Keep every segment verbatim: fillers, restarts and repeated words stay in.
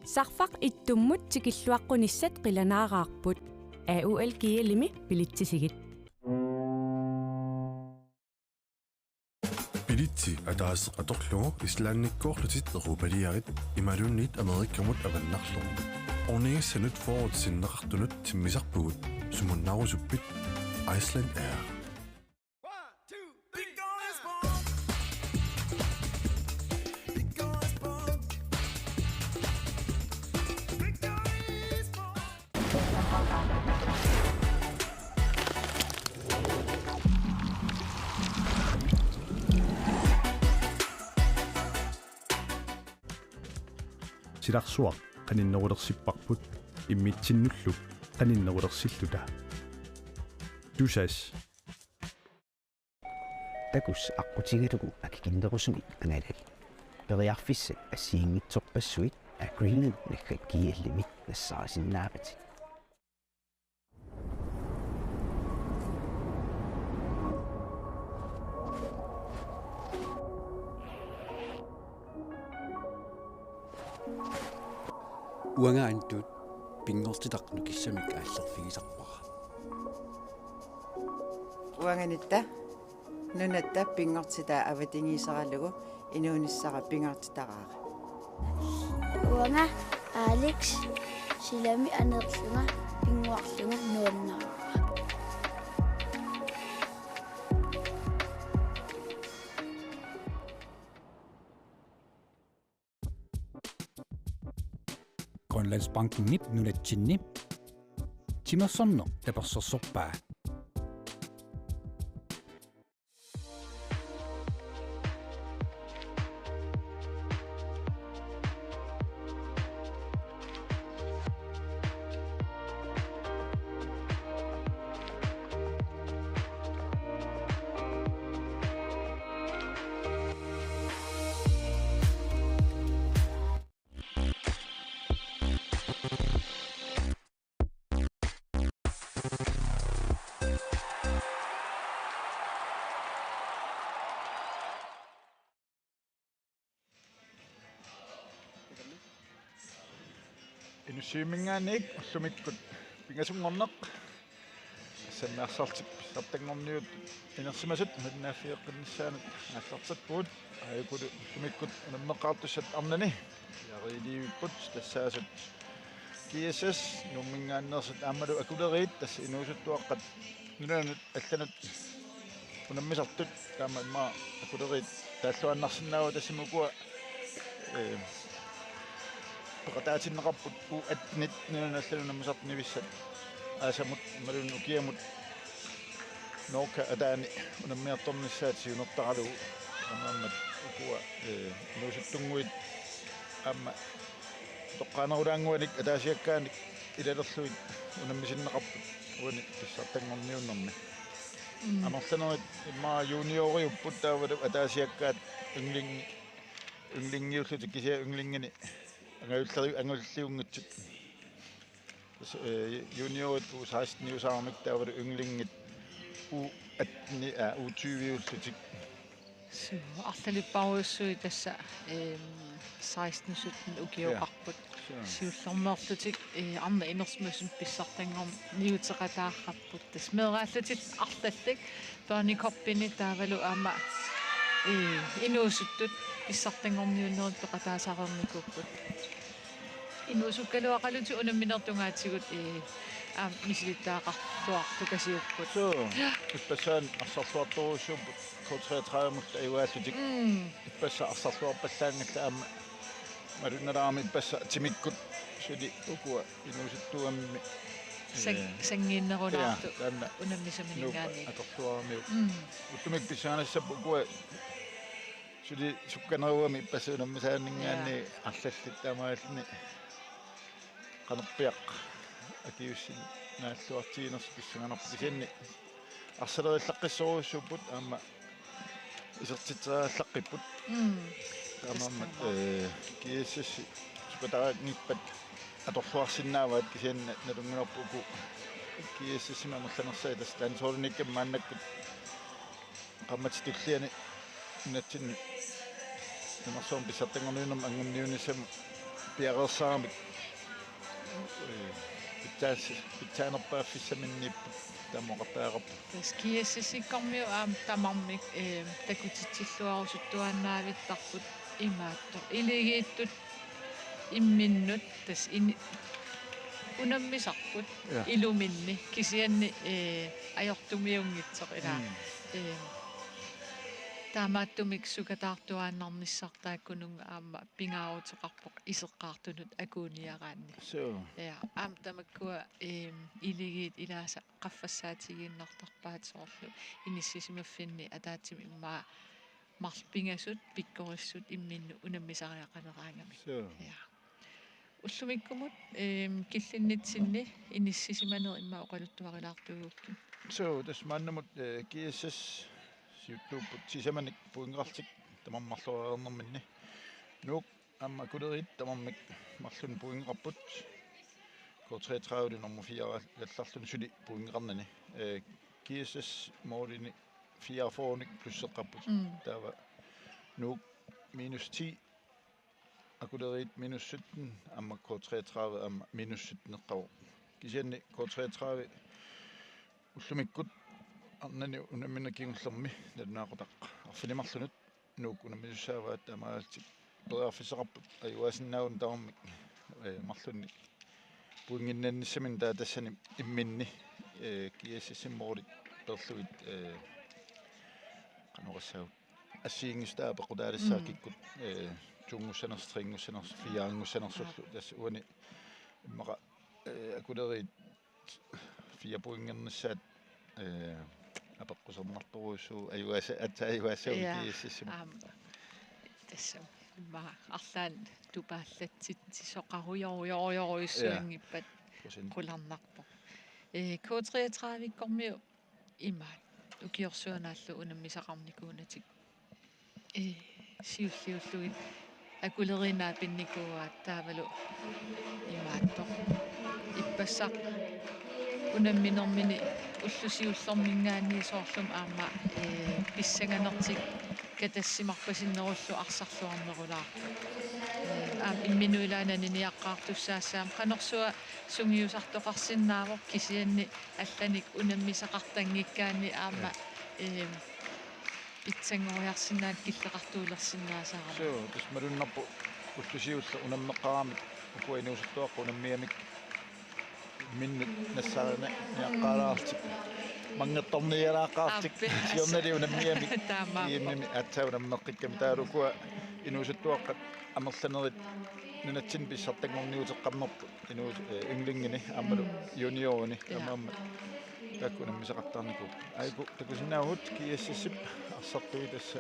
Sarfaq ittummut tikilluaqqunissat qilanaaraarput. A U L G L-imi bilitsisigit. Bilitsi ataaseq atorlugu Islandikkoorlutit Europaliarit imaluunniit Amerikkamut avannarlugu. Ornigissanut fyrret sinneqartunut timmisarpugut, sumunnaarusuppit? Iceland Air. Silarsuaq qaninnerulersipparput, immitsinnullu qaninnerulersilluta. Tusass. Takuss aqqutigalugu akikinnerusumik angalali. Periarfissat assigiinngitsorpassuit Agreement naggakkiillimi nassaarisinnaavatit. Uanga Antut pinngortitaq nukissamik aallerfigisarpara. Uanganitta nunatta pinngortitaa avatangiiseralugu inuunissara pingaartitaraara. Uanga Alex, silami aneerlunga pinnguarlunga nuannaarpara. Grønlandsbankenip nunatsinni timersorneq tapersersorpaa. Inussivimminngaanniit ullumikkut pingasunngorneq. Assammi arsartut pissartanngorniuttut inersimasut malinnaaffigeqqinnissaannut aallartippugut. Aajukulu ullumikkut unammeqqaartussat arnani piareerivippugut, tassaasut G S S Nuumminngaanneersut aammalu Akuleriit, tassa inuusuttuaqqat nunanut allanut unammisartut, taama immaqa Akuleriit taalluaannarsinnaavoq, tassami ukua, ee, peqataatinneqarput U attenit nunanut allanut unammisartut nivissat aasamut imaluunniit ukiamut Norgep ataani unammiartornissaat siunertaralugu. Taamaammat ukua, ee, inuusuttunnguit aamma toqqaanerulaannguanik ataasiakkaanik ilalerlugit unammisinneqarput uani pissartanngorniunnermi. Mm. Amerlanerit immaqa junioriupput, taavalu ataasiakkaat yngling-, ynglingiullutik, kisianni ynglingini angajulleri-, angajulliunngitsut. Tassa, ee, juniorit U seksten-iusaramik, taavalu ynglingit U atten, aa, U tyve-ullutik. Suu, arlalipparujussuit tassa, ehm, seksten sytten ukioqarput. Suu. Siullermeerlutik, ee, arnat inersimasut pissartanngorniuteqataarput. Tassa meeraallutik arlallit børnecuppini taavalu aamma, ee, inuusuttut pissartanngorniunnerit peqataasareernikuupput. Inuusukkaluaqalutik unamminerit tungaatigut, ee, aamma misilittagaqarluartukasiupput. Suu, ippassaani arsarluartorujussuupput K treogtredive-mut ajugaallutik. Mm. Ippassaq arsarluarpallaanngillat, aamma malunnalaarami ippassaq timikkut suli ukua inuusuttuammi. Sang-, ee, sanngiinnerunaartut, ja, taanna unammisaminngaanniit. Nuuppat atorluaramiuk. Mm. Ullumikkut pissanganassapput ukua suli sukkaneruami ippassaq unammisaanninngaanniit, ja, arlallit taamaalilluni qanorpiaq akiuussinnaalluartiginersoq pissanganarpoq, kisianni arsalerillaqqissorujussuupput aamma isertitseriallaqqipput. Mm. Taamaammat, tassa taama, ee, G S S-i sukataanngippat atorluarsinnaavaat, kisianni nalunngilarput uku G S S-imi amerlanersaat, tassa landsholdinikkamik maannakkut qaammatip tulliani nunatsinni nunarsuarmi pissartanngorniunnermi anguniunnissamut Piareersaramik, ee, pitsaas-, pitsaanerpaaffissaminniipput taama oqartariaqarput. Tassa G S S-ikkormiut aamma tamarmik, ee, takutitsilluarusuttuaannavittarput imaattoq. Iligiittut imminnut tassa ini-, unammisarput. Ja. Iluminni kisianni, ee, ajortumiunngitsoq ilaa. Mm. Ee, taamaattumik sukataartuaannarnissaq taakkununnga aamma pingaaruteqarpoq iseqqaartunut akuuniaraanni. Suu. Ja, aamma tamakkua, eem, iligiit ilaasa qaffassaatigiinnartarpaat soorlu inissisimaffinni ataatsimik immaqa marluk pingasut pikkorissut imminnut unammisariaqaleraangamik. Suu. Ja. Ullumikkumut, eem, killinnitsinni inissisimaneq immaqa oqaluttuarilaartuugukkit. Suu, tassa maannamut, ee, G S S siuttuupput sisamanik pointeqarlutik tamarmik marloriarnerminni. Nuuk aamma Akuleriit tamarmik marlunnik pointeqarput. K treogtredive nummer fire-gallarluni suli pointeqarnani. Ee, G S S målini fireogfyrrenik plusseqqapput. Mm. Taava Nuuk minus ti, Akuleriit minus sytten, aamma K treogtredive aamma minus sytten eqqavoq. Kisianni K treogtredive ullumikkut arnani unamminerup kingullermi nalunaaqutaq arfineq-marlunut Nuuk unammisussaavaat, taamaalillutik periarfissaqarput ajugaasinnaagunik tamarmik, ee, marlunnik pointinnannissaminnik, taava tassani imminni, ee, G S S-ip målit peerlugit, ee, qanoq oqassaanga, assigiinngissutaat apeqqutaalissaat. Mm. Kikkut, ee, to-nngussanersoq, tre-nngussanersoq, fire-nngussanersorlu. Aap. Tassa uani immaqa, ee, Akuleriit fire pointernissaat, ee, apeqqusernartorujussuuvoq, ajugaasa-, aatsaat ajugaassagunik. Ja, G S S-imut. Aamma. Tassami immaqa arlaannik tupaallatsitsisoqarujorujorujorujussuanngippat. Ja. Procent. Qularnarpoq. Ee, K treogtredive-kkormiut imaat ukiorsuanaallu unammisaqarnikuunatik, ee, siulliullugit Akuleriit naapinnikuuaat taavalu imaattoq. Ippassaq unamminermini ulloq siullerminngaanniit soorlumi aamma, ee, pissanganertik katassimarpasinnerullu arsarluarnerulaarpoq. Ee, aamma imminut ilaanani niaqqaartussaassaammata qanorsuaq sungiusartoqarsinnaavoq, kisianni allanik unammisaqartanngikkaanni aamma, ja, eem, pitsanngoriarsinnaaneq killeqartuulersinnaasarami. Suu, tassa malunnarpoq ulloq siulleq unammeqqaramik ukua inuusuttuaqqat unammigamik imminnut nassaarina-, niaqqaalaarlutik. Manngertornialaaqaarlutik. Aap. Siornali unammigamik. Taamaappoq. I M-imi aatsaat unammeqqikkami, taavalu ukua inuusuttuaqqat amerlanerit nunatsinni pissartanngorniuteqqammerput. Inuus-, ee, ynglingini aammalu, mm, junioruni. Ja. Taamaammat taakku unammisaqartarnikuupput. Aajuku takusinnaavugut G S S-ip arsartui tassa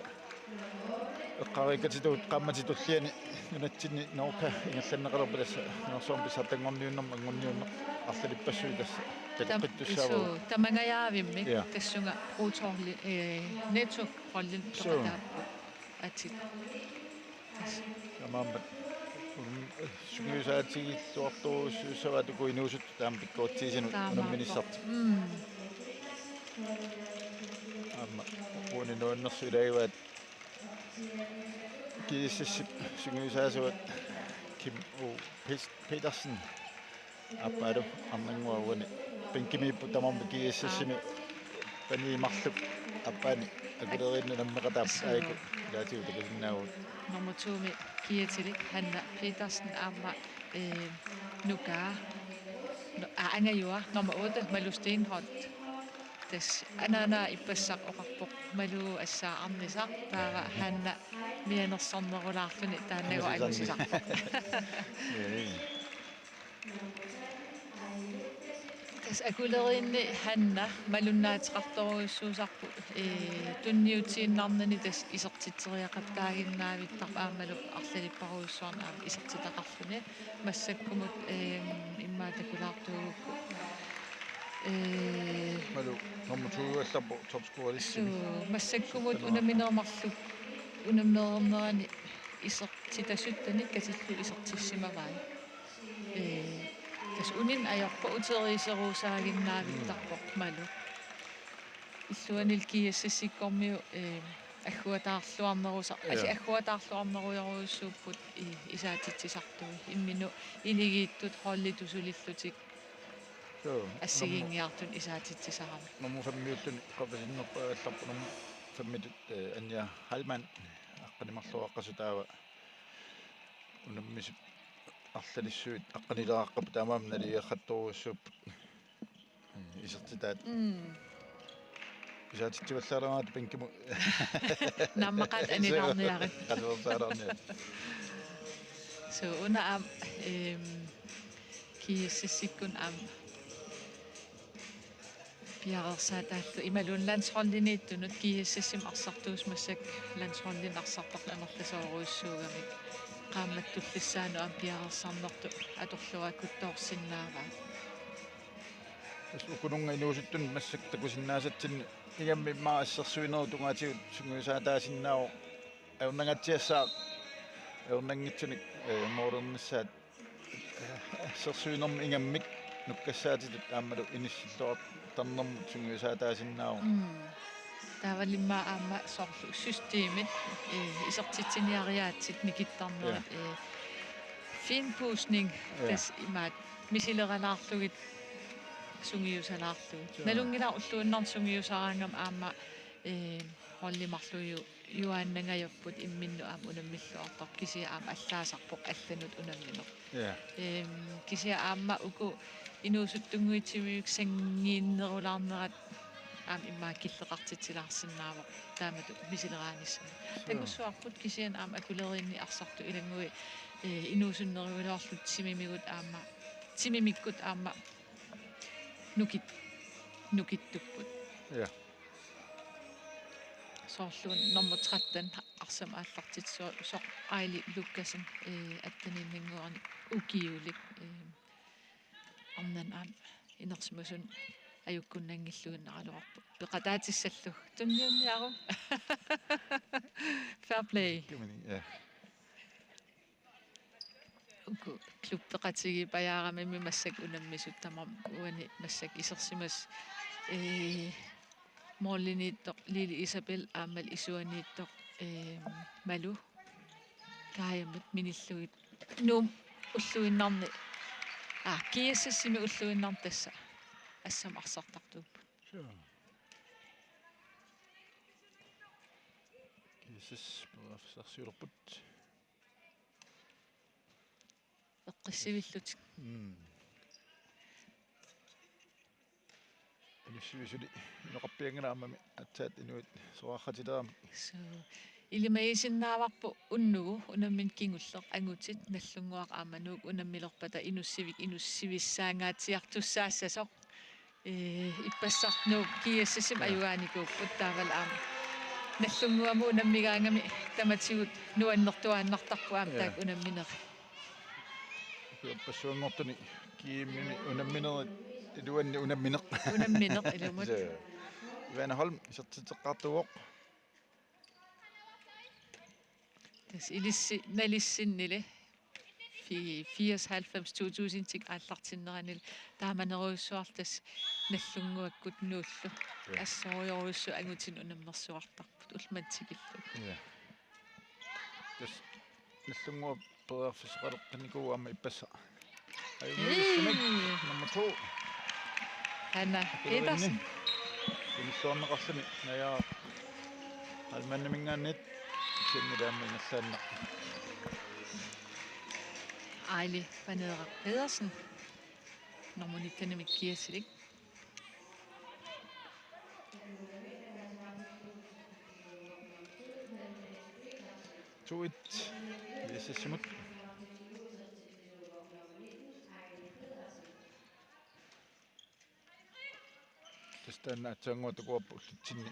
eqqaareeqqatitut qaammatit tulliani nunatsinni Norqa ingerlanneqalerpat, tassa nunarsuarmi pissartanngorniunnermut anguniunneq arlalippassuit tassa. Tam-, takoqqittussaavagut. Suu, tamangajaavimmik. Ja. Tassunga Pro Tour-li, ee, Netto-holdit. Suu. Toqataapput. Atit. Tassa. Taamaammat, mm, sungiusaatigilluartorujussuussavaat uku inuusuttut taama pikkorititsisunut. Taamaappoq. Unamminissartik. Mm. Aamma uani nuannersut ilagaat G S S-ip sungiusaasavat Kim O. Pes-, Petersen. Aappaalu arnannguaq uani bænkimiippoq tamarmik G S S-imi. Aap. Panii marluk aappaani Akuleriinni unammeqataap. Suu. Aajuku ilaatigut takusinnaavugut. Nummer to-mi kiatilik Hanna Petersen aamma, ee, nukaa. Nu-, aa, angajua, nummer otte, Malu Steenholdt. Tassa anaanaa ippassaq oqarpoq Malu assaa arnisaq, taava Hanna mianersornerulaarluni taannagu angusisarpoq. Angusisarpoq. Jaa. Tassa Akuleriinni Hanna malunnaateqartorujussuusarpoq, ee, tunniutiinnarnani tassa isertitseriaqattaaginnavittarpoq aammalu arlalipparujussuarnik aamma isertitaqarluni. Massakkumut, ee, immaqa takulaartuugukku. Ee, Malu nummer to-uallarpoq topscorerlistimi. Suu, massakkumut unamminerup marluk unammereernerani isertitasuttanik katillugu isertissimavai. Ee, tassa uninnga ajorpoq uteriiseruusaaginnavittarpoq Malu. Illuanillu G S S-ikkormiut, ee, agguataarluarnerusa-, ja, asi agguataarluarnerujorujussuupput i-, isaatitsisartui. Imminut iligiittut holdit sulillutik. Suu, assigiinngiartut isaatitsisarami. Nummer femmiuttuni qapasinnerpaagallarput nummer femmitut, eh, Anja Heilmann, aqqaneq-marloqaqqasoq taava unammisut arlalissuit aqqanileqaqqapput, taamaammat naligiiaqqattorujussuupput. Eh, isertitaat. Mm. Isaatitsivallaalaaraat bænkimut. Naammaqaat anilaarniarit. Qasuersaalaarniarit. Suu, una aamma, ehm, GSS-ikkut aamma piareersaataallu imaluunniit landsholdiniittunut, GSS-imi arsartuusimassaaq landsholdinik arsartartut amerlasoorujussuugamik. Qaammattullissaanut aamma piareersarnertut atorluakkuttoorsinnaavaat. Tassa ukununnga inuusuttunut massakkut takusinnaasatsinni ingammik immaqa assersuinerup tungaatigut sungiusaataasinnaavoq, ajornangatsiassaaq, ajornanngitsunik, eh, målernissaat, eh, assersuinermut ingammik nukkassaatitut aammalu inissilluartarnermut sungiusaataasinnaavoq. Mm. Taavalu immaqa aamma soorlu systemit, eh, isertitsiniariaatsit nikittarnerit, ja, eh, finpudsning, ja, tassa imaattoq misileralaarlugit sungiusalaarlugit. Suu. Nalunngilara ulluinnarni sungiusaraangama aamma, eh, holdit marluujuaannangajappoq, imminnut aamma unammilluartarpoq, kisianni aamma allaasarpoq allanut unammineq. Ja. Ehm, kisianni aamma uku inuusuttunnguit timimikkut sanngiinnerulaarnerat aamma immaqa killeqartitsilaarsinnaavoq taamatut misileraanissamut. Suu. Takussuarput kisianni aamma akuleriinni arsartut ilanngui, eh, inuusunnerugaluarlutik timimigut aamma, timimikkut aamma nukit-, nukittupput. Ja. Soorlu nummer tretten arsamik aallartitsisoq Aili Lukassen, eh, atteniinnannguanik ukiulik, eh, arnanut aamma inersimasumik ajukkunnanngilluinnaraluarpoq. Peqataatissallugu. Tunniunniaruk. Fair play. Kimmini, ja. Uku klubbeqatigiippajaaramigit massakkut unammisut, tamarmik uani massakkut isersimasut, ee, målimiittoq Lili Isabel aammalu isuaniittoq, ee, Malu Kajamit minillugit Nuup ulluinnarni, aa, GSS-imi ulluinnarni tassa assammik arsartartuupput. Suu. GSS periarfissarsiulerput. Eqqissivillutik. Mm. Inussivisuli inoqarpianngilaq aammami aatsaat inuit soraarratileramik. Suu. Ilimagisinnaavarput unnugu unammineq kingulleq angutit Nagdlunguaq aamma Nuuk unammilerpata inussivik inussivissaangaatsiartussaassasoq. Ee, ippassaq Nuuk GSS-imi, ja, ajugaanikuupput taavalu aamma Nagdlunguamut unammigaangami tamatigut nuannertuaannartarpoq aamma, ja, taakku unamminerit. Ippassaq anngortuni G M-imi unamminerit iluanni unammineq. Unammineq ilumut. Suu. Ivana Holm isertitseqqaartuuvoq. Tassa ilissi nalissinnili fi-, firs, halvfems, to tusindit aallartinneranili taamanerujussuartut tassa Nagdlunguakkut Nuullu, ja, assorujorujussuaq angutinik unammersuartarput ullumanna tikillugu. Ja. Tassa Nagdlunguaq periarfissaqaleqqinnikuuvoq aamma ippassaq. Ajunngisumik. Hej. Nummer to. Hanna Petersen. Tunilluarneqarluni Naja Heilmannimingaanniit kisiannili aamma ingerlaannaq. Aili Paneeraq Pedersen. Nummer nittenimik kiasilik. To et GSS-imut. Tassa taanna aatsaannguaq takuarput ullutsinni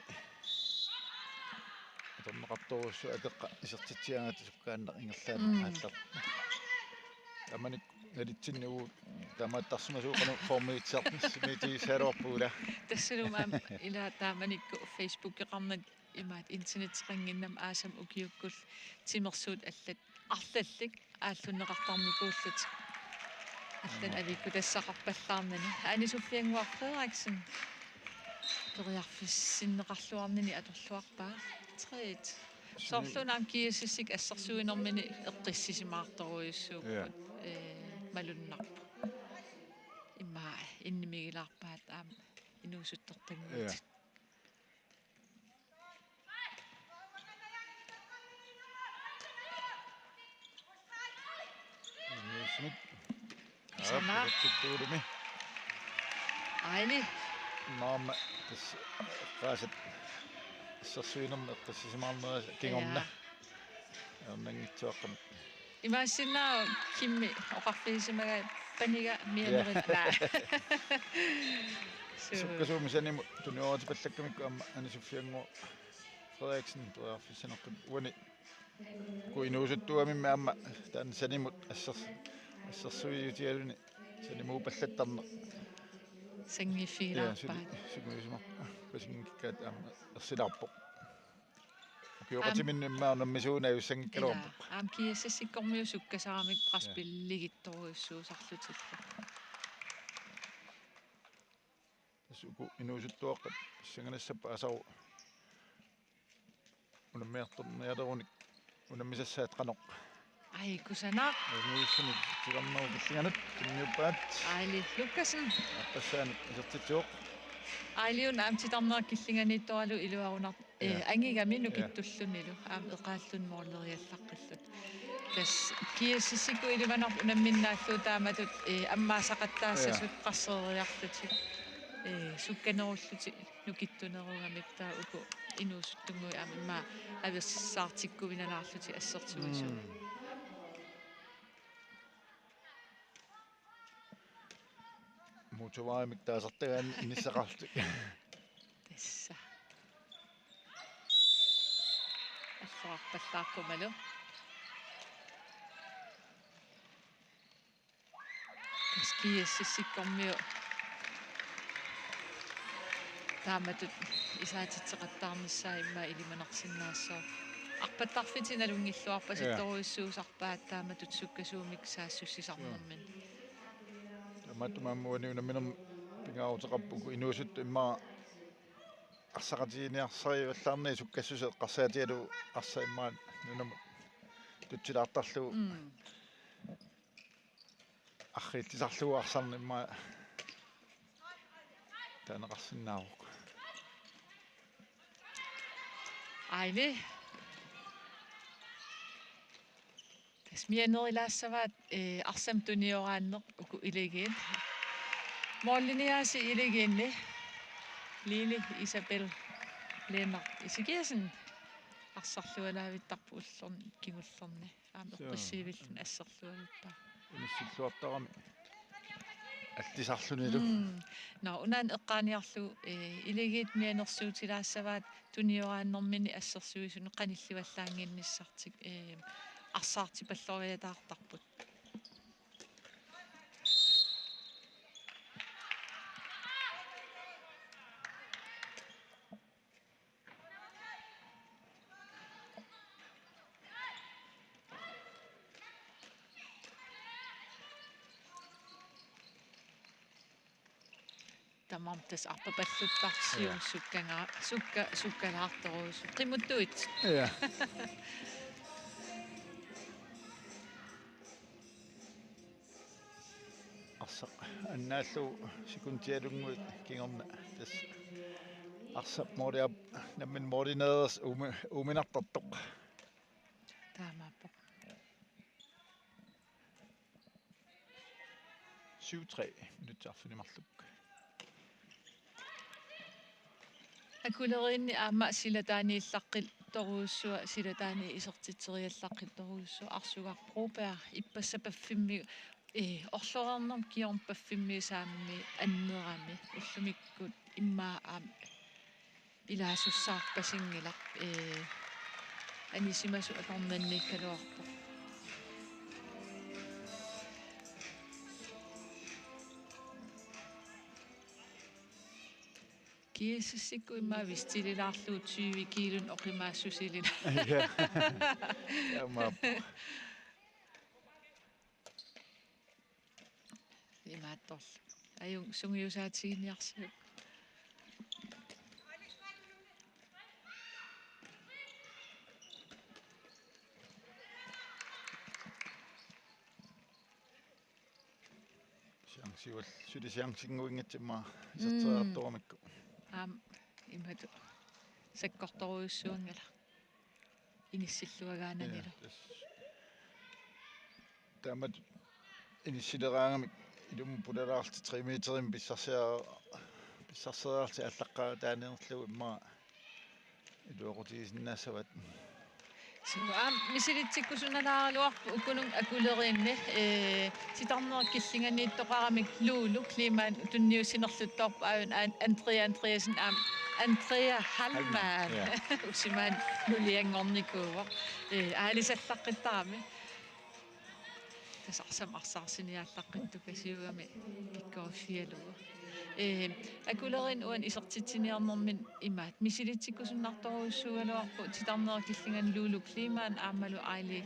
atorneqartorujussuuvoq akeqqap isertitsigaangatta sukkaannaq ingerlaannaq, mm, aallartippoq. Taamanikkut nalitsinni uagut taamaattarsimasut qanoq formeritsaarpassuarnikuugaluarpugut ila. Tassalu aamma ila taamanikkut Facebookeqarnata imaattoq internetteqannginnama aasamut ukiukkullu timersuut allat arlallit aallunneqartarnikuullutik. Allat, mm, aviikkutassaqarpallaarnani. Ane Sofiannguaq Frederiksen. Periarfissinneqarluarnini atorluarpaa. Tre et. Soorlu aamma G S S-ikkut assersuinermini eqqissisimaartorujussuupput. Ja. Ee, malunnarpoq. Immaqa innimigilaarpaat aamma inuusuttortannguutit. Ja. Inuusumik. Sana. Aap, ilutsittuulumi. Aili. Naamma tassa eqqaasat assersuinermi eqqissisimaarnera kingorna. Ja. Ajornanngitsuaqqamik. Imaassinnaavoq Kimmi oqarfigisimagai paniga mianerila. Ja. Naa. Suu. Sukkasuumik sanimut tunioratipallakkamikkit aamma Anne Sofiannguaq Frederiksen periarfissaneqqipput uani uku inuusuttuamimmi aamma taanna sanimut assers-, assersuiutigaluni sanimuupallattarneq. Sanngiffigilaarpaat. Ja, suli-, sungiusimarpasinngikkaat aamma ersilaarpoq. Ukioqatiminni immaqa unammisuuneq ajussanngikkaluarpoq. Ilaa, aamma G S S-ikkormiut sukkasaramik presspilligittorujussuusarlutillu. Tassa uku inuusuttuaqqat pissanganassapput asaru unammiartornialerunik unammisassaat qanoq. Ai, kusanaq. Inuussuni tilernerup killinganut tunniuppaat. Aili Lukassen. Aappassaanut isertitsivoq. Ailiuna aamma titarnerup killinganiittoralu iluarunar-, ja, ee, angigami, ja, nukittullunilu. Aamma eqaalluni mooleriallaqqilluni. Tassa G S S-ikkut ilimanarpoq unamminnaallugu taamatut, ee, ammaasaqattaassasut, ja, qarseeriarlutik. Ee, sukkanerullutik nukittunerugamik taava uku inuusuttunnguit aamma immaqa aversaartikkuinalaarlutik assersuisut. Mm. Motorvejimik taasartagaanni inissaqarlutik. Tassa. Alluarpallaaqqumalu. Tassa G S S-ikkormiut taamatut isaatitseqattaarnissaat immaqa ilimanarsinnaassooq. Arpattarfitit nalunngilluarpasittorujussuusarpaat taamatut sukkasuumik saassussisarnermini. Taamaattumik aamma uani unamminermi pingaaruteqarpoq uku inuusuttut immaqa arsaqatiginiarsarivallaarnagit sukkassuseq eqqarsaatigalugu arsaq immaqa nunamut tutsilaartarlugu. Mm. Arriitsisarlugu arsarneq immaqa taaneqarsinnaavoq. Aili. Tassa mianerilaassavaat, ee, arsamik tunioraanneq uku Iligiit. Mållinniaasiit Iligiinni Lili Isabel Lennert Ezekiassen arsarlualaavittarpoq ullorn-, kingullerni. Aamma, joo, eqqissiivilluni asserluavippaa. Inissilluartarami allisarlunilu. Mm. Nå, unaana eqqaaniarlugu, eh, Iligiit mianersuutilaassavaat tunioraannermini assersuisunut qanillivallaannginnissartik, eh, arsaartipalloriataartarput. Tamarmik tassa arpapalluttarsiuk, ja, sukkanga-, sukka-, sukkalaartorujussuuvoq. Qimuttuit. Ja. Arsaq annaallugu sekundialunnguit kingorna tassa arsap måliap nammineq målineereersoq uumi-, uuminartartoq. Taamaappoq. Syv tre minutsit arfineq-marluk. Akuleriinni aamma silataaniillaqqittorujussuaq, silataani isertitseriallaqqittorujussuaq, Arsugaq Broberg ippassaq paffimmi, eh, orloreernermi kingorna paffimmi saammi annerami ullumikkut immaqa aamma ilaasussaarpasinngilaq, eh, anisimasut akornanniikkaluarpoq. G S S-ikkut immaqa vistililaarlugu tyve kiilunik oqimaassusilila. Ja. Taamaappoq. Imaattorlu. Ajunngilaq sungiusaatiginiarsiuk. Chanceual-, suli chanceunnguinngitsoq immaqa iserteriartoramikku. Aamma imatut sakkortorujussuanngilaq inissilluagaananilu. Taamatut inissileraangamik ilummut pulalaarlutik tre meterimik pissarsia-, pissarsiariarlutik aallaqqaataaneerlugu immaqa iluaqutigisinnaassavaat. Suu, aamma misilitsikkusunalaaraluarpoq ukununnga Akuleriinni, ee, titarneq killinganiittoqaramik Lulu, Klimaani tunniussinerluttorpoq, aajuna An-, Andrea Andreasen aamma Andrea Hallmann. Hallmann, ja. Usimaanut nulianngornikuuvoq. Ee, aalisallaqqittarami. Tassa arsamik arsaarsinnaallaqqittukasiugami pikkoriffigalugu. Ee, Akuleriinni uani isertitsiniarnermini imaattoq misilitsikkusunnartorujussuugaluarpoq titarneq killinganiit Lulu Klimaani aammalu Aili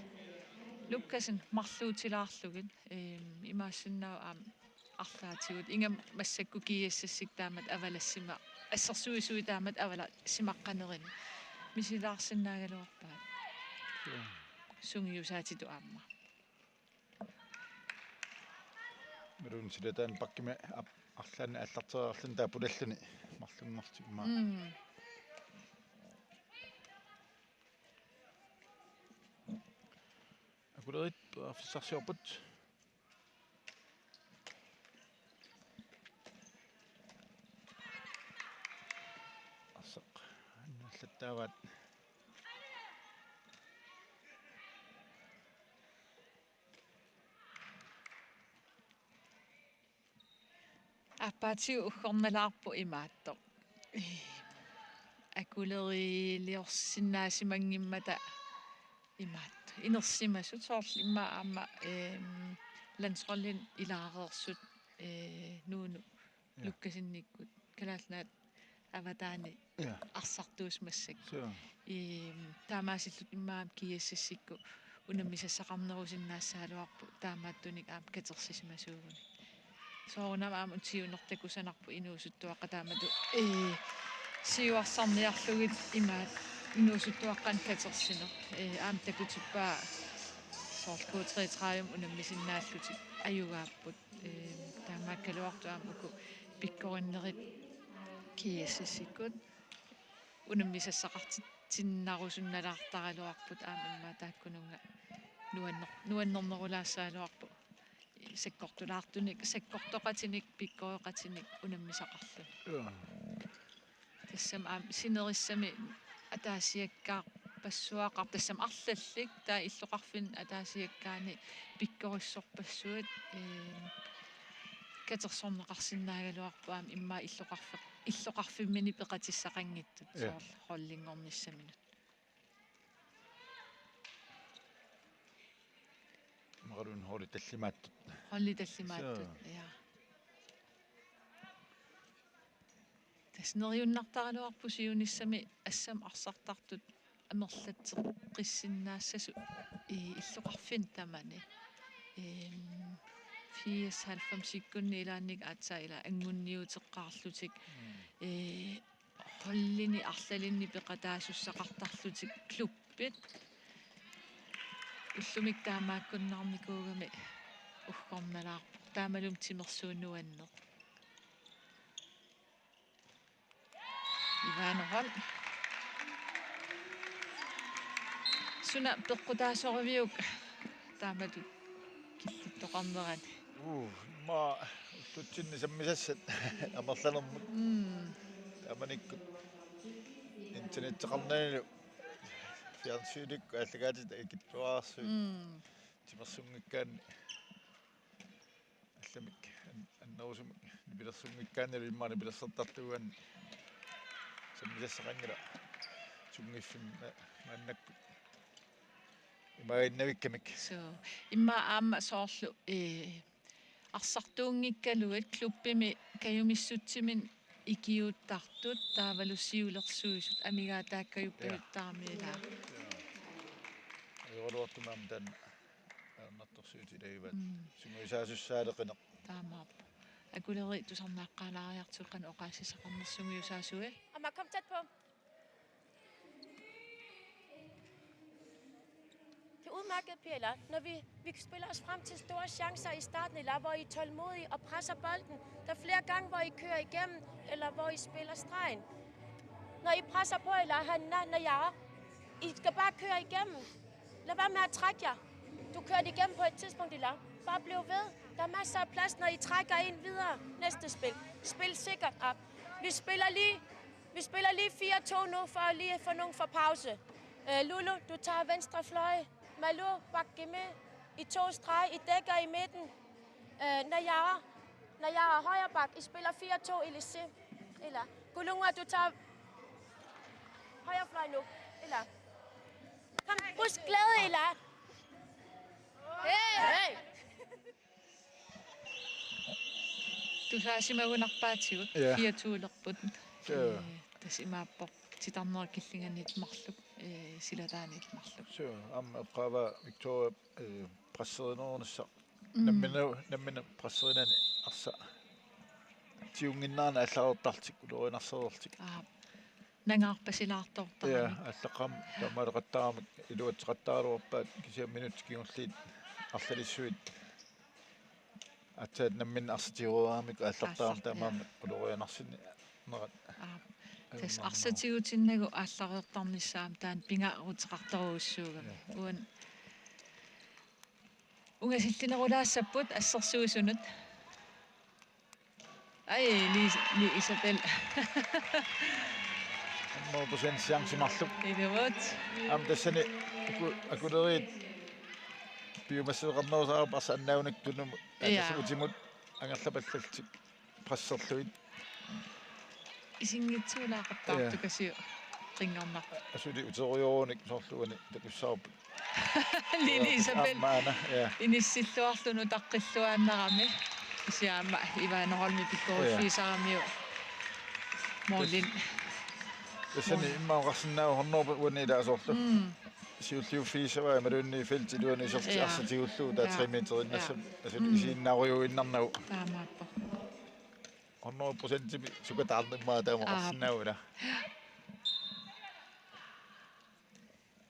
Lukassen marluutilaarlugit. Ee, imaassinnaavoq aamma arlaatigut. Ingammik massakkut G S S-ikkut taamatut avalassima-, assersuisui taamatut avalassimaqqanerini. Misilaarsinnaagaluarpaat. Suu. Sungiusaatitut aamma. Imaluunniit silataani bakkimi ap-, arlaanni aallarteriarluni taava pulalluni marlunngorlugu immaqa. Mm. Akulerit periarfissarsiorput. Arsaq annallattaavaat. Aappaatigut uggornalaarpoq imaattoq. Akuleriliorsinnaasimanngimmata imaattoq. Inersimasut soorlu immaqa aamma, ehm, landsholdinik ilaareersut, eh, Nuunu Ja. Lukassenikkut Kalaallit Nunaat avataani Ja. arsartuusimassakkut. Suu. Ehm, taamaasillutik immaqa aamma G S S-ikkut unammisassaqarnerusinnaassagaluarput taamaattunik aamma katersisimasuugunik. Soorunami aamma uti siunertakusanarpoq inuusuttuaqqat taamatut, ee, siuarsarniarlugit imaattoq inuusuttuaqqanik katersineq. Ee, aamma takutippaa soorlu K treogtredive unammisinnaallutik ajugaapput. Ee, taamaakkaluartoq aamma uku pikkorinnerit G S S-ikkut unammisassaqartitsinnarusunnalaartaraluarput aamma immaqa taakkununnga nuanner-, nuannernerulaassagaluarpoq. Sakkortulaartunik, sakkortoqatinik, pikkoreqatinik unammisaqarluni. Ja. Tassami aamma sinerissami ataasiakkaarpassuaqarpoq, tassami arlallit taava illoqarfinni ataasiakkaani pikkorissorpassuit, ee, katersorneqarsinnaagaluarpoq aamma immaqa illoqarfi-, illoqarfimminni peqatissaqanngitsut Ja. soorlu holdinngornissaminut. Imaluunniit holdit tallimaattut. Holdit tallimaattut, Suu. Ja. Tassa neriunnartaraluarpoq siunissami assammik arsartartut amerlatseqqissinnaassasoq i-, illoqarfinni tamani. Ehm, firs halvfemsikkunni ilaanni aatsaat ila anngunniuteqqaarlutik. Mm. Ee, holdini arlalinni peqataasussaqartarlutik klubbit. Ullumi taamaakkunnaarnikuugami uggornalaarpoq. Taamalu timersuut nuanneq. Ivanov. Suna peqqutaasoriviuk taamatut killittoqarnerani? Uu, immaqa ullutsinni sammisassat amerlanermut. Mm. Taamanikkut internetteqarnanilu fjernsynikkut aallakaatitut ikittuararsuit. Mm. Timersunngikkaanni allamik an-, annerusumik nipilersunngikkaannilu immaqa nipilersortartuugaanni sammisassaqanngilaq sunngiffimmi ma-, maannakkut imaaginnavikkamik. Suu, immaqa aamma soorlu, ee, arsartuunngikkaluit klubbimi kajumissutsiminni ikiuuttartut taavalu siulersuisut amigaataakkajuppajuttarami ilaa. Ja. Ajoraluartumik aamma taanna ajornartorsiutit ilagivaat. Mm. Sungiusaasussaaleqineq. Taamaappoq. Akuleri tusarnaaqqaalaariartigu qanoq oqaaseqarnersoq sungiusaasui. Aamma kom tæt på. Udmærket, Pia, eller? Når vi, vi spiller os frem til store chancer i starten, eller hvor I er tålmodige og presser bolden. Der er flere gange, hvor I kører igennem, eller hvor I spiller stregen. Når I presser på, eller han na, na, ja. I skal bare køre igennem. Lad være med at trække jer. Du kørte igennem på et tidspunkt, eller? Bare bliv ved. Der er masser af plads, når I trækker en videre. Næste spil. Spil sikkert op. Vi spiller lige, vi spiller lige fire to nu, for lige at få nogen for pause. Øh, Lulu, du tager venstre fløj. Malou, bakke med. I to streg, I dækker i midten. Øh, Najara, Najara, højre bak. I spiller fire to, Ilisi. Eller, Kulunga, du tager højre fløj nu. Eller, kom, husk glæde, Ila. Hey, hey. Tusaasimagunarpaatigut. Ja. Fire to-lerput. Ja. Eh, tassa imaappoq titarnerit killinganiit marluk, eh, silataaniit marluk. Suu, aamma eqqaavaa Victoria, eh, presserinerunissaq. Mm. Nammineq, nammineq presserinani arsaq. Tiunnginnerani aallartarlutik, ulorianarsereerlutik. Aap. Nangaarpasilaartoortarami. Ja, aallaqqaammut taamaaleqattaarami iluatseqattaaraluarpaat kisianni minutsit kingulliit arlalissuit. Aatsaat nammineq arsaq tiguaramik aallartarami. Aallartaa. Taamaammat ulorianarsinnerat. Aap. Tassa arsaq tigutinnagu aallareertarnissaa aamma taanna pingaaruteqartorujussuugami. Ja. Uani ungasillinerulaassapput assersuisunut. Ai, Li, Li Isabel. Hundrede procent chance marluk. Ilumut. Aamma tassani aku-, akuleriit piumassuseqarnerusarput arsaq annaagunikku tunumut. Ja. Tassa utimut angerlapallallutik presserlugit. Isinngitsuulaaqattaartukasiuk. Ja. Qinngornaq. Asuli uterujorunik soorlu uani takussavarput. Lili Isabel. Aamma aana, ja. Inissilluarluni utaqqilluaannarami. Kisianni aamma Ivana Holmi pikkoriffigisaramiuk. Ja. Målin. Tassani immaqa oqarsinnaavoq hundrede uani ilaasorlu. Mm. Siulliuffigisavaa imaluunniit feltip iluani iserti-, ja, arsaq tigullugu taava, ja, tre meteriinnassaq. Ja. Asuli, mm, isiinnaarujuinnarnagu. Taamaappoq. Hundrede procentimik sukataarnermaa taama, aa, oqarsinnaavoq ila.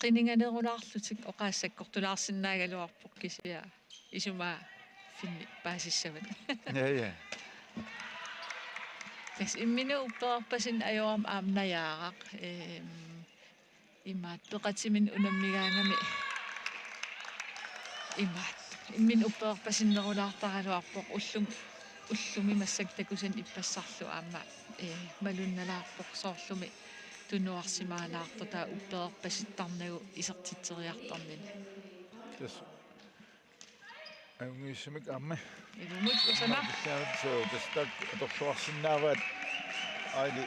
Qiniganerulaarlutik oqaaseq sakkortulaarsinnaagaluarpoq kisianni isumaa finni paasissavat. Ja, ja. Tassa imminut uppererpasinneq ajorami aamma Najaaraq. Ehm, imaattoq peqatiminnik unammigaangami. Imaattoq. Imminut uppererpasinnerulaartaraluarpoq ullum-, ullumi massakkut takusanik ippassarlu aamma, eh, malunnalaarpoq soorlumi tunuarsimaalaartoq taava uppererpasittarnagu isertitseriartornini. Tassa. Ajunngissumik aamma. Ilumut, Kusanaq. Aamma kisianni suu, tassa taakku atorluarsinnaavaat. Aili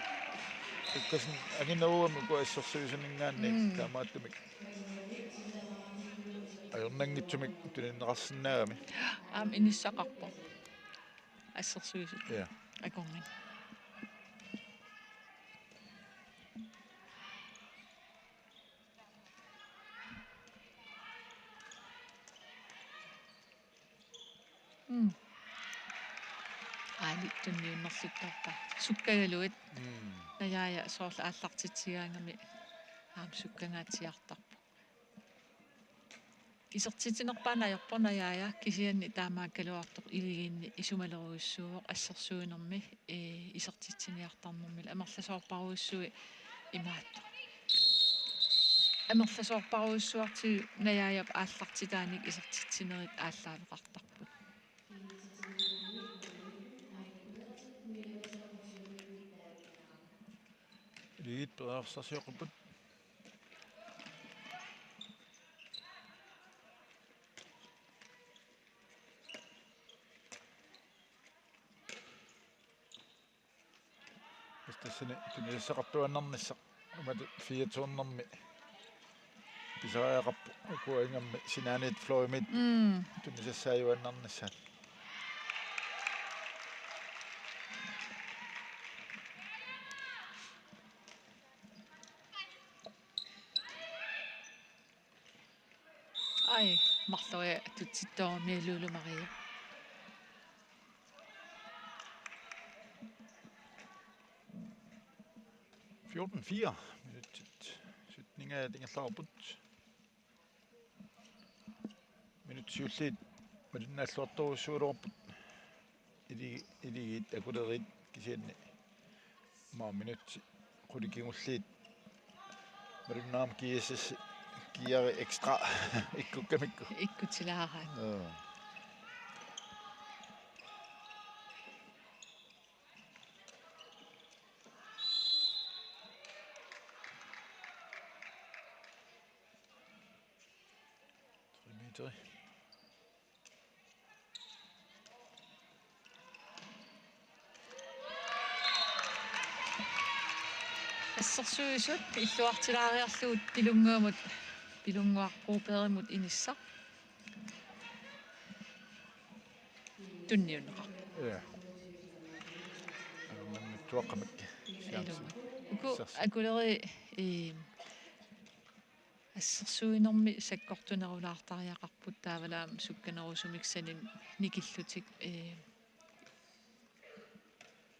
Lukkassen angineruugami uku assersuisuninngaanniit, mm, taamaattumik ajornanngitsumik tunineqarsinnaagami. Aamma inissaqarpoq. Assersuisut. Ja. Akornanni. Mm. Aali tunniunnerluttorpaa. Sukkagaluit. Mm. Najaaja soorlu aallartitsigaangami aamma sukkangaatsiartarpoq. Isertitsinerpaanut ajorpoq Najaaja kisianni taamaakkaluartoq Iligiinni isumalerujussuuvoq assersuinermi, ee, isertitsiniartarnermi amerlasoorparujussuit imaattoq. Amerlasoorparujussuartigut Najaajap aallartitaanik isertitsinerit aallaaveqartarput. Iligiit periarfissarsioqqipput. Tassani tunisassaqartuaannarnissaq. Aamma fire to-nermi pisariaqarpoq, ukua ingammik sinaaniit fløjimiit. Mm. Tunisassaajuaannarnissaat. Ai, marloriartutsittoorami Lulu Maria. Fjorten fire. Minutsit sytteningaat ingerlareerput. Siulliit malinnaalluartorujussuugaluarput. Ili-, iligiit akuleriit kisianni. Maa minutsi qulit kingulliit. Malunnarami G S S geari ekstra ikkukkamikku. Ikkutilaaraat. Joo. Tre meter. Assersuisut illuartilaariarlugu Pilunnguamut, Pilunnguaq Brobergimut inissaq. Tunniunneqarpoq. Ja. Tuaqqamik. Ilumut. Uku Sers. Akuleri, eh, assersuinermi sakkortunerulaartariaqarput taavalu aamma sukkanerusumik saninik nikillutik, eh,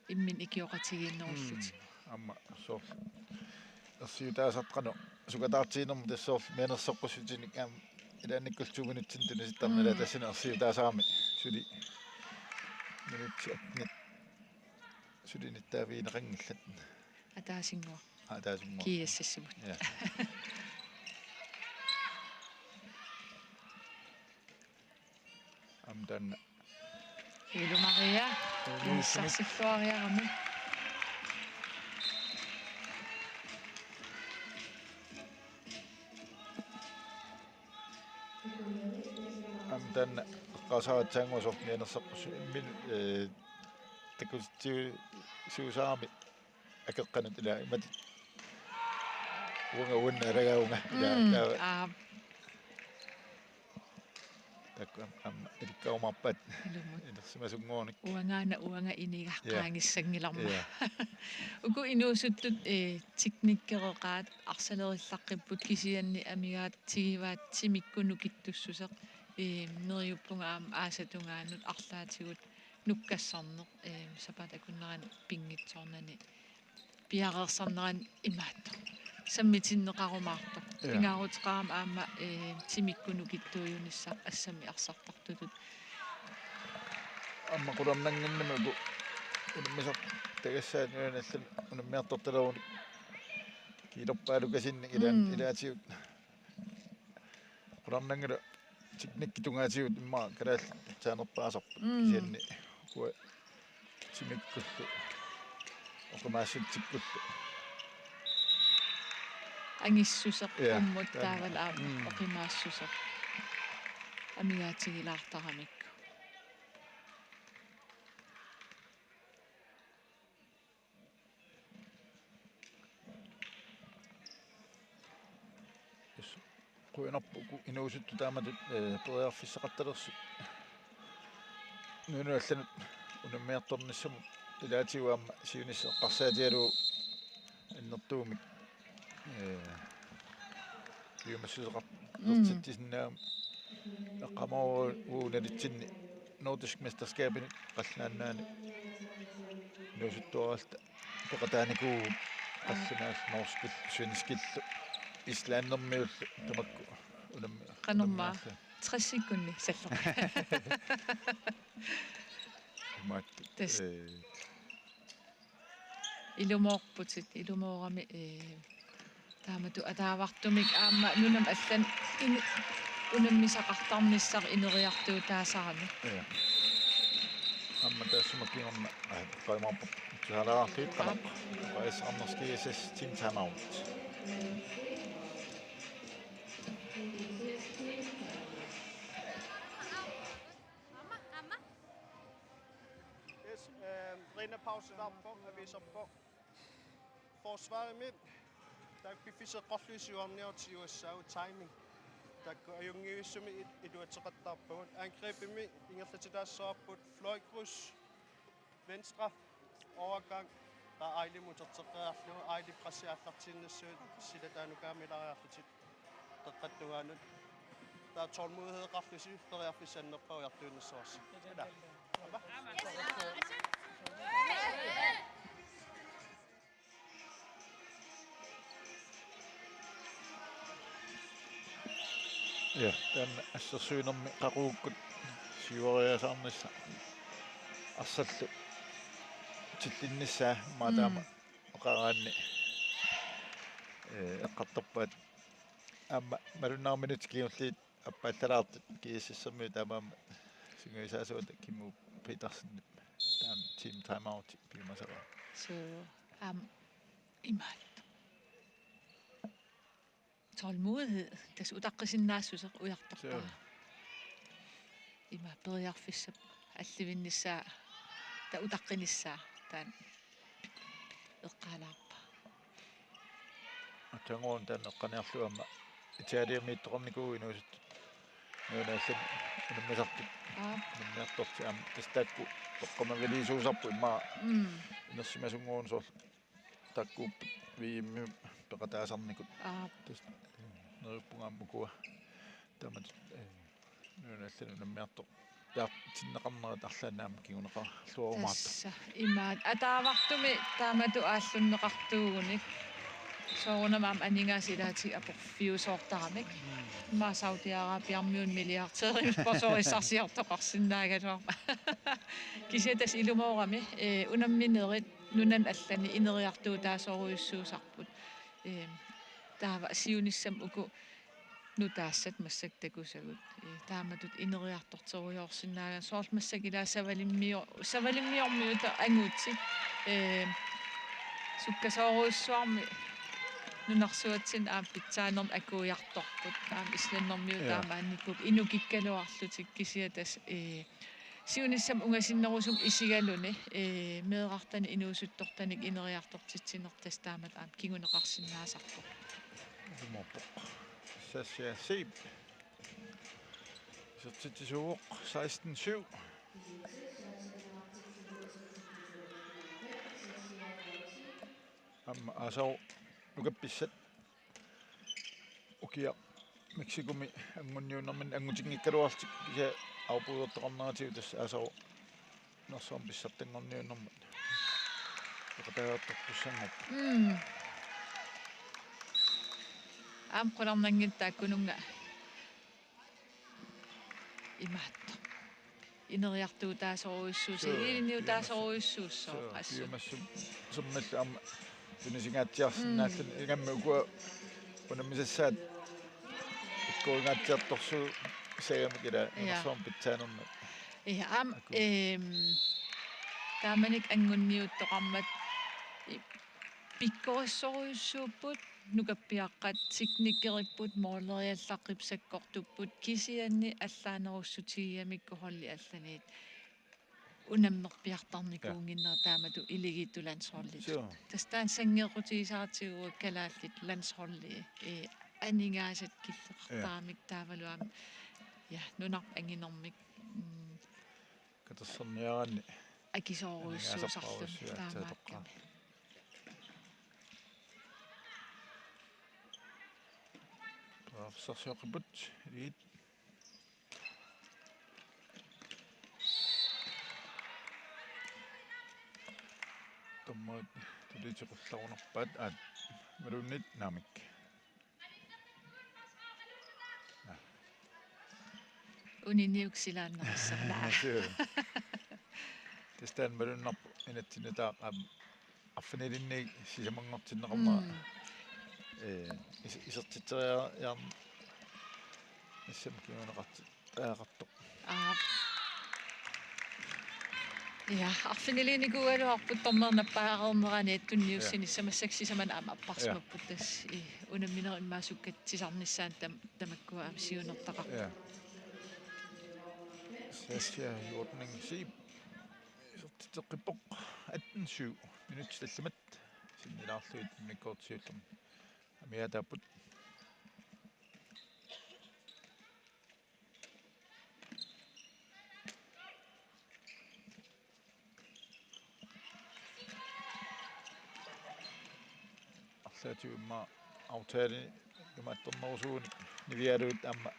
imminut ikioqatigiinnerullutik. Mm. Aamma soorlu ersiutaasartaqarneq sukataartiginermut tassa soorlu mianersoqqussutinik aamma ilaannikkut to minutsinik tunisittarneq. Mm. Ila tassani ersiutaasarami suli minutsit attenit suli nittaavigineqanngillat. Ataasinnguaq. Ataasinnguaq. G S S-imut. Ja. Aamma taanna. Ilu Maria. Ilu. Inissarsilluariarami. Aamma taanna eqqaasaratsaannguaq soorlu mianersoqqussu imminut, eh, takutitsiusaarami akeqqanut ila imatut. Uanga uanna alagaavunga ila. Mm, taava. Aap. Taakku aamma, aamma ilikkarumaarpaat. Ilumut. Inersimasunnguunik. Uangaana uanga iniga. Ja. Qaangissanngilarma. Ja. Uku inuusuttut, eh, teknikkereqaat arsalerillaqqippput kisianni amigaatigivaat timikkut nukittussuseq, eh, neriuppunga aamma aasap tungaanut arlaatigut nukkassarneq, eh, sapaatip akunnerani pinngitsoornani piareersarnerani imaattoq. Sammitinneqarumaartoq. Ja. Pingaaruteqarami aamma, eh, timikkut nukittuujunissaq assammik arsartartutut. Aamma qularnannginnami uku unammisartagassaat nuanallan unammiartortalerunik kiilerpaalukasinnik ilaan. Mm. Ilaatigut qularnanngilaq teknikkip tungaatigut immaqa kalaallit saanerpaasarput. Mm. Kisianni ukua timikkullu oqimaassutikkullu. Angissuseq. Ja, qummut taanna. Taavalu aamma. Mm. Oqimaassuseq. Amigaatigilaartaramikku. Yes. Qujanarpoq uku inuusuttut taamatut, eh, periarfissaqartalersut. Nunanut allanut unammiartornissamut ilaatigut aamma siunissaq eqqarsaatigalugu annertuumik, eh, piumassuseqarnertitsisinnaagami. Mm. Eqqaamavara uagut nalitsinni Nordisk Mesterskabinut qallunaat nunaanni inuusuttuaralluta peqataanikuuvugut qallunaat norskillu, svenskillu, islandermiullu tamakku unammi-, qanormaa unammiarlu. Tres sekundit salloq. Imaattoq. Tassa. Eh. Ilumoorputit, ilumoorami, eh, taamatut ataavartumik aamma nunamut allanut in-, unammisaqartarnissaq ineriartuutaasarami. Ja. Aamma taassuma kingorna, eh, qaimaappoq. Tusalaarlugit qanoq. Qais Anders G S S team timeout. Yes, eh, trænepauseqarpoq, aviserpoq. Forsvarimi taakku piffissaq eqqorlugit siuarniartigiuassaagut, timing. Taakku ajunngivissumik il-, iluatseqattaarpagut. Angrebimi ingerlatitaassavarput fløjkryds, venstre, overgang, taava Aili muterteqqeriarlugu, Aili pressi aallartiinnassavat, silataanukaammilariarlutik. Qeqqata tungaanut. Taava tålmodighedqarlusi periarfissaq annerpaaq ujartuinnassavarsi. Ila. Aamma. Ja, taanna assersuinermi qaqugukkut siuariasaarnissaq arsallu tillinnissaa maataama Mm. oqaraanni, eh, eqqartorpaat aamma malunnarminut kingulliit appaallalaartut G S S-ermiut taamaammat sungiusaasuata Kimmu Petersenip taanna team timeout piumasara. Suu, aamma imaattoq. Tålmodighed, tassa utaqqisinnaassuseq ujartorpara. Suu. Ima periarfissap allivinnissaa, taava utaqqinissaa, taanna eqqaalaarpara. Aatsaannguaq taanna eqqaniarlugu aamma Italiamiittoqarnikuuvoq inuusuttut. Nunaallani unammisartut. Aap. Unammiartortut aamma tassa taakku toqqamaviliisuusarput immaqa Mm. inersimasunngorlugit soorlu taakkuupput V M-imi peqataasarnikut. Aap. Tassa neriuppunga aamma ukua. Taamatut, eh, nunaallani unammiartoq. Jaartinneqarnerat arlaannik aamma kinguneqarluarumaartoq. Tassa imaat. Ataavartumik taamatut aallunneqartuugunik. Soorunami aamma aningaasat ilaatigut aporfiusoortaramik. Mm. Immaqa Saudi Arabiamiut milliardærimik sponsorissarsiortoqarsinnaagaluarput. Kisianni tassa ilumoorami, eh, unamminerit nunani allani ineriartuutaasorujussuusarput. Ehm, taava siunissami uku nutaassat massakkut takusagut. Eh, taamatut ineriartorterujoorsinnaagaanni soorlu massakkut ilaa Savalimmior-, Savalimmiormiut angutit. Eh, sukkasoorujussuarmik nunarsuatsinni aamma pitsaanermik akuiartorput. Aamma islandermiut Jaa. Taamaannikuupput inukikkaluarlutik kisianni tassa, eh, siunissami ungasinnerusumik isigaluni, eh, meerartanik inuusuttortanik ineriartortitsineq tassa taamatut aamma kinguneqarsinnaasarpoq. Ilumoorpoq. Sasha Zeeb. Isertitsisuuvoq seksten syv. Aamma Asau nukappissat. Ukiaq Mexicomi anguniunnerminni angutinngikkaluarlutik kisianni afbudertoqarneratigut tassa Asau nersuarmi pissartanngorniunnermut. Peqataajartortussanngorpoq. Mm. Aamma qularnanngitsoq taakkununnga imaattoq. Ineriartuutaasorujussuusoq, Suu, ilinniutaasorujussuusoq, suu, assut. Piumassum-, summallu aamma tunisigaatsiarsinnaallutik Mm. ingammik ukua unammisassaat ikkuingaatsiartorsuussagamik ilaa Jaa. nunarsuarmi pitsaanermut. Ja, aamma, Aku. Ehm, taamanikkut anguniuttoqarmat i-, pikkorissorujussuupput, nukappiaqqat teknikeripput, måleriallaqqip sakkortupput, kisianni allaanerussutigigamikku holdit allaniit unammerpiartarnikuunnginnerat Ja. taamatut iligiittut landsholditut. Suu. Tassa taanna sanngeeqqutigisaratsigu kalaallit landsholdi, eh, aningaasat killeqartaramik Ja. taavalu aamma, ja, nunarput anginermik, mm, Katersorniaraanni akisoorujussuusarluni aningaasarpassuit aatsaat toqqaat taamaakkami. Periarfissarsioqqipput iligiit. Dommerit tuliteqqullarunerpaat aat malunnit naamik. Uniniuk silaannarissavaa. Suu. Tassa taanna malunnarpoq inatsit nutaat aamma arfinilinnik sisamanngortinneqarnera. Mm. Eh, is-, isertitseriarn-, nissamik kinguneqarti-, ajaqartoq. Aap. Ja, arfiniliinikuugaluarput dommerit nappaareernerani tunniussinissaq Ja. massakkut sisamanni aamma apparsimapput Ja. tassa, eh, unamminerit immaqa sukkatsisarnissaannut tam-, tamakkua aamma siunertaqarput. Ja. Sasha Hjortning Zeeb. Isertitseqqippoq atten syv. Minutsit tallimat sinnilaarlugit immikkoortoq siullermik amigaataapput. Arlaatigut immaqa aftale imaattornerusuunik niviarlutik aamma.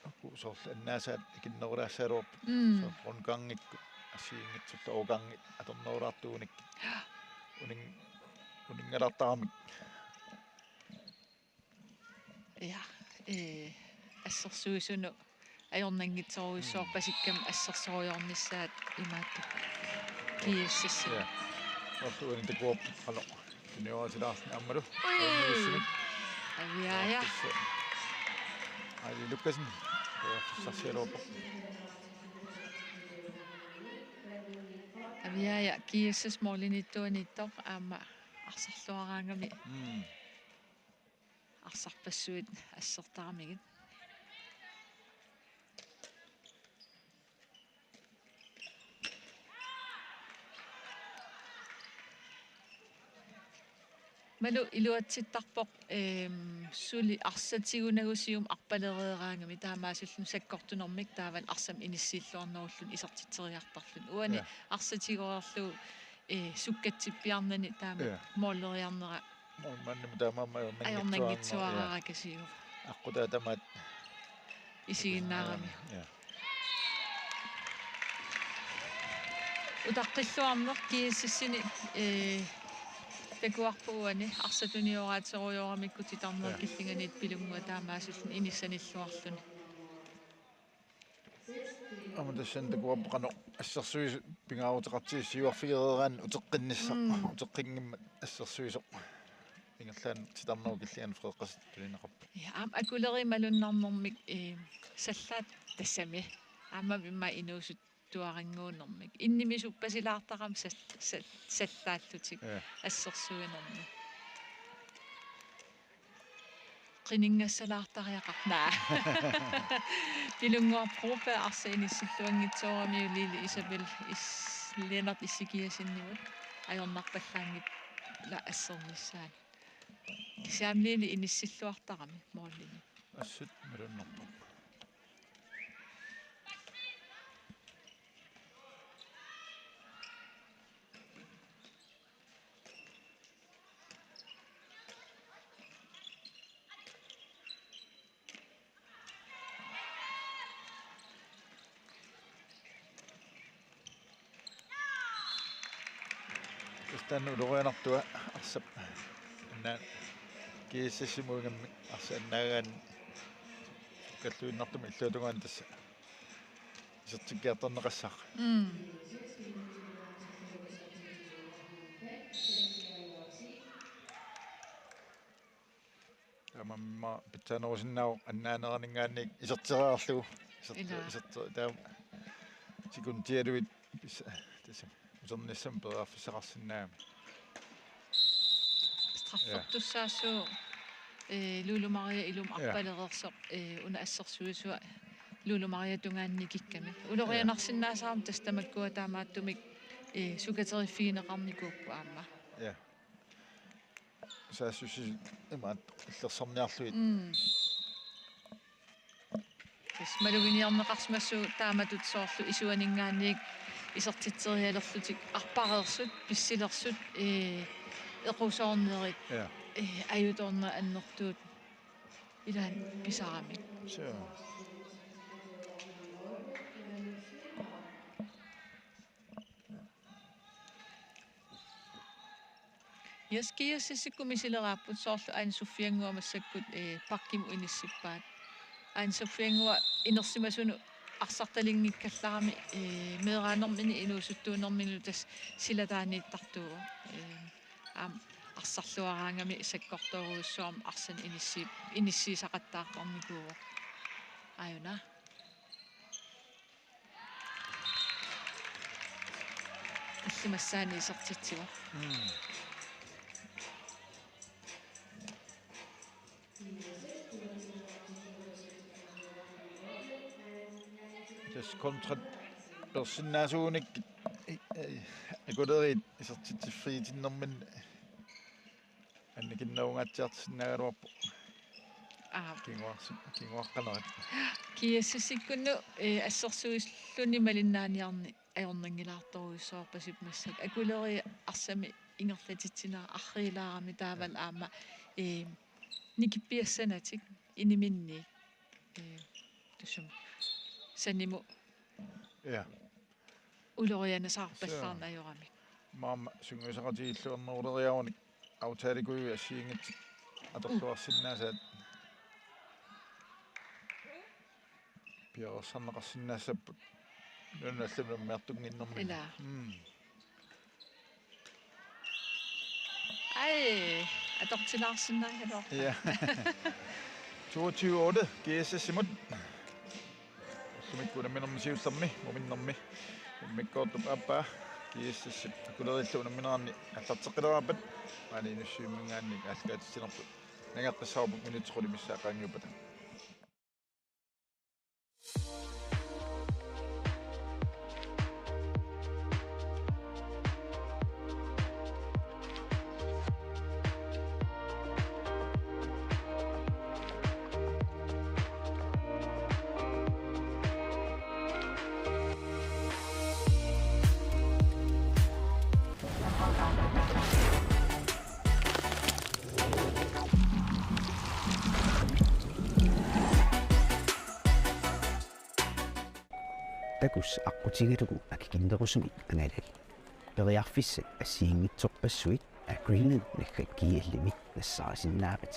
Aku soorlu annaasaat ikinnerulaassagaluarput. Mm. Soorlu rundgangikkut assigiinngitsorlu overgangi atornerulaartuunikkit. Ja. Unin-, uninngalartaramik. Ja, ee, assersuisunut ajornanngitsorujussuarpasikkami assersuisornissaat imaattoq. G S S. Ja. Orsuani takuarput qanoq. Tunioraatilaarluni aammalu. Ui. Aviaaja. Aili Lukassen. Periarfissarsigaluarpoq. Aviaaja G S S målimiittuaniittoq aamma arsarluaraangami. Mm. Arsarpassuit assertaramigit. Malu iluatsittarpoq, ehm, suli arsaq tigunagu siumut arpalereeraangami taamaasilluni sakkortunermik taavalu arsamik inissiilluarnerulluni isertitseriartarluni. Uani, ja, arsaq tiguarlugu, eh, sukkatsippiarnani taama, ja, måleriarnera Målmandimut taamaammat ajornanngitsuaraara, ja, kisianni aqqutaa tamaat isiginnaarami. Ja. Utaqqilluarneq G S S-imi, eh, takuarput uani arsaq tunioraaterujoramikku titarnerit, ja, killinganiit Pilunnguaq taamaasilluni inissanilluarluni. Aamma tassani takuarput qanoq assersuisut pingaaruteqartigisoq siuarfigereeraanni uteqqinnissaq. Mm. Uteqqinngimmat assersuisoq ingerlaannaq titarnerup killinganut Frederikkasip tunineqarpoq. Ja, aamma akuleri malunnarnermik, eh, sallaat tassami. Aammami immaqa inuusuttuarannguunermik. Innimi suppasilaartarami sal-, sal-, sallaallutik. Ja. Assersuinermi. Qininngassalaartariaqarpoq. Naa. Pilunnguaq Broberg arsaq inissilluanngitsooramiuk Lili Isabel Is-, Lennert Ezekiassenimut ajornarpallaanngilaq assernissaanut. Kisianni Lili inissilluartarami målimi. Assut malunnarpoq. Tassa taanna ulorianartua arsap annaa-, G S S-imut ingammik arsaq annaagaanni kalluinnartumik illuatungaani tassa isertikkiartorneqassaaq. Mm. Taamaammat pitsaanerusinnaavoq annaaneraninngaanniit iserteriarlugu. Iserti-, ilaa, iserti-, taama sekundialuit pis-, tassa uternissamut periarfissaqarsinnaagami. Straffertussaassuuvoq, eh, Lulu Maria ilumut, ja, arpalereersoq, eh, una assersuisua Lulu Maria tungaanut nikikkami. Ulorianarsinnaasarami tassa tamakkua taamaattumik, eh, sukateriffigineqarnikuupput aamma. Ja. Saassussisoq imaattoq illersarniarlugit. Mm. Tassa maluginiarneqarsimassaaq taamatut soorlu isuaninngaanniit isertitserialerlutik arpareersut, pissilersut, ee, equsoornerit, ja, ee, ajutoornerit annertuut ilaanni pisaramik. Suu. Yes, G S S-ikkut misileraapput soorlu Ane Sofiannguaq massakkut, eh, bakkimut inissippaat. Ane Sofiannguaq inersimasunut arsartalinngikkallarami, eh, meeraanermini inuusuttuunerminilu tassa silataaniittartuuvoq. Eh, aamma arsarluaraangami sakkortoorujussuarmik arsanik inissi-, inissiisaqattaartarnikuuvoq. Aajuna. Tallimassaani isertitsivoq. Mm. Tassa kontrat persinnaasuunik, eh, eh, akuleriit isertitsiffigitinnerminni annikinnerungaatsiarsinnaagaluarpoq. Aap. Kinguarsi-, kinguaqqanerit. G S S-ikkunnut, eh, assersuisilluni malinnaaniarneq ajornanngilaartorujussuarpasippoq massakkut. Akuleri arsamik ingerlatitsinera arriilaarami taavalu aamma, eh, nikippiassanatik iniminniit. Eh, tassami sanimut. Ja. Ulorianasaarpallaarneq ajoramik. Maanna sungiusaqatigilluarneruleriarunik aftalekujuit assigiinngitsut atorluarsinnaasaat. Pioreersarneqarsinnaassapput. Nunallu nammiartunnginnermi. Ilaa. Mm. Ai, atortilaarsinnaagaluarpa. Ja. Toogtyve otte G S S-imut. Ullumikkut unamminermi siullermi, muminnermi. Immikkoortup aappaa G S S-ip akulerillu unamminerani aallarteqqileraarpat. Maani Nuussuiminngaanniit aallakaatitsinerput. Nangeqqissaarput minutsit qulit missaat qaangiuppata. Takuss' aqqutigalugu akikinnerusumik angalali. Periarfissat assigiinngitsorpassuit Agreement naggat G L-imi nassaarisinnaavat.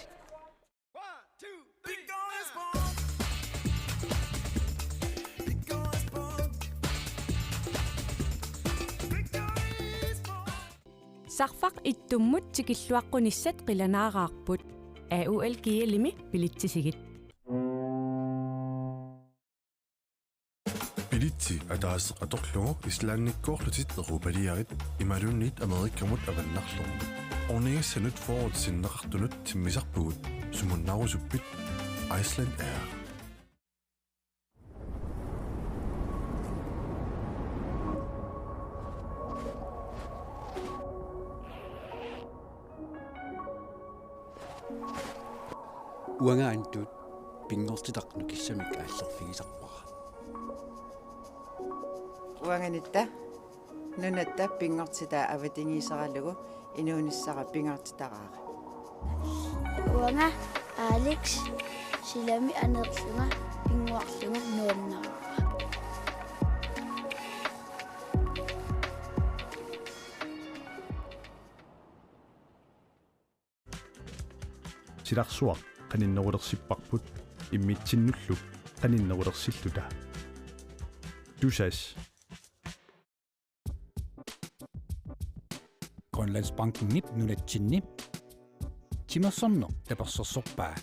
Sarfaq ittummut tikilluaqqunissat qilanaaraarput. A U L G L-imi bilitsisigit. Bilitsi ataaseq atorlugu Islandikkoorlutit europaliarit imaluunniit Amerikamut avannarlugu. Ornigassanut fyrret sinneqartunut timmisarpugut, sumunnaarusuppit? Iceland Air. Uanga Antut pinngortitaq nukissamik aallerfigisarpara. Uanga Nitta nunatta pinngortitaa avatangiiseralugu inuunissara pingaartitaraara. Uanga Alex silami aneerlunga pinnguarlunga nuannaarara. Silarsuaq qaninnerulersipparput immitsinnullu qaninnerulersilluta. Tusass. Grønlandsbankenip nunatsinni timersorneq tapersersorpaa.